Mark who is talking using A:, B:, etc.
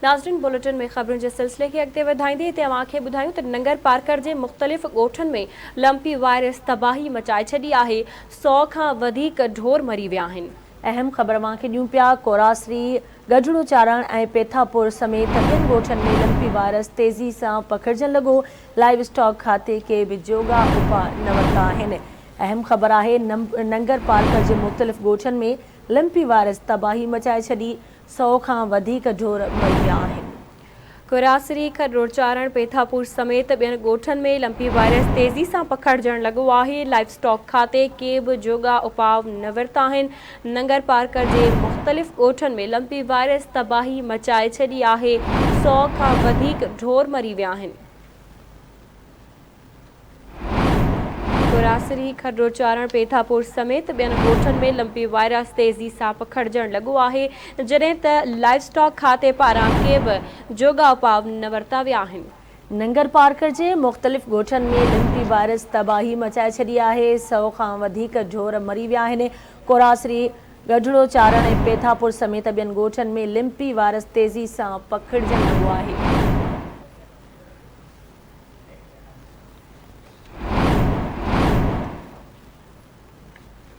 A: ناظرين بليٽن ۾ خبرن جي سلسلي کي اڳتي وڌائيندي هتي اوهان کي ٻڌايون ته ننگر پارڪر جي مختلف ڳوٺن ۾ لمپي وائرس تباهي مچائي ڇڏي آهي، سئو کان وڌيڪ ڍور مري ويا آهن.
B: اهم خبر اوهان کي ڏيون پيا، ڪوراسري، ڳڍڙو چارڻ ۽ پيٿاپور سميت ٻين ڳوٺن ۾ لمپي وائرس تيزي سان پکڙجڻ لڳو، لائيو اسٽاڪ کاتي ڪي به جوڳا اپاء نه ورتا آهن. اهم خبر آهي ننگر پارڪر جي مختلف ڳوٺن ۾ لمپي وائرس تباهي مچائي ڇڏي، سئو کان وڌيڪ ڍور مري ويا آهن.
A: ڪراسري، کڏروڙ چارڻ، پيٿاپور سميت ٻين ڳوٺن ۾ لمپي وائرس تيزي سان پکڙجڻ لڳو آهي، لائيو اسٽاڪ کاتي ڪي به جوڳا اپاء نه ورتا آهن، ننگرپارڪر جي مختلف ڳوٺن ۾ لمپي وائرس تباهي مچائي ڇڏي آهي، سئو کان وڌيڪ ڍور مري ويا آهن. ڪراسري، کڏرو چارڻ، پيٿاپور سميت ٻين ڳوٺن ۾ لمپي وائرس تيزي سان پکڙجڻ لڳو آهي، جڏهن ته لائيو اسٽاڪ کاتي پاران ڪي به جوڳا اپاء نه ورتا ويا آهن.
B: ننگرپارڪر جي مختلف ڳوٺن ۾ لمپي وائرس تباهي مچائي ڇڏي آهي، سئو کان وڌيڪ ڍور مري ويا آهن، ڪوراسري، ڳڍڙو چارڻ ۽ پيٿاپور سميت ٻين ڳوٺن ۾ لمپي وائرس تيزي سان پکڙجڻ لڳو آهي.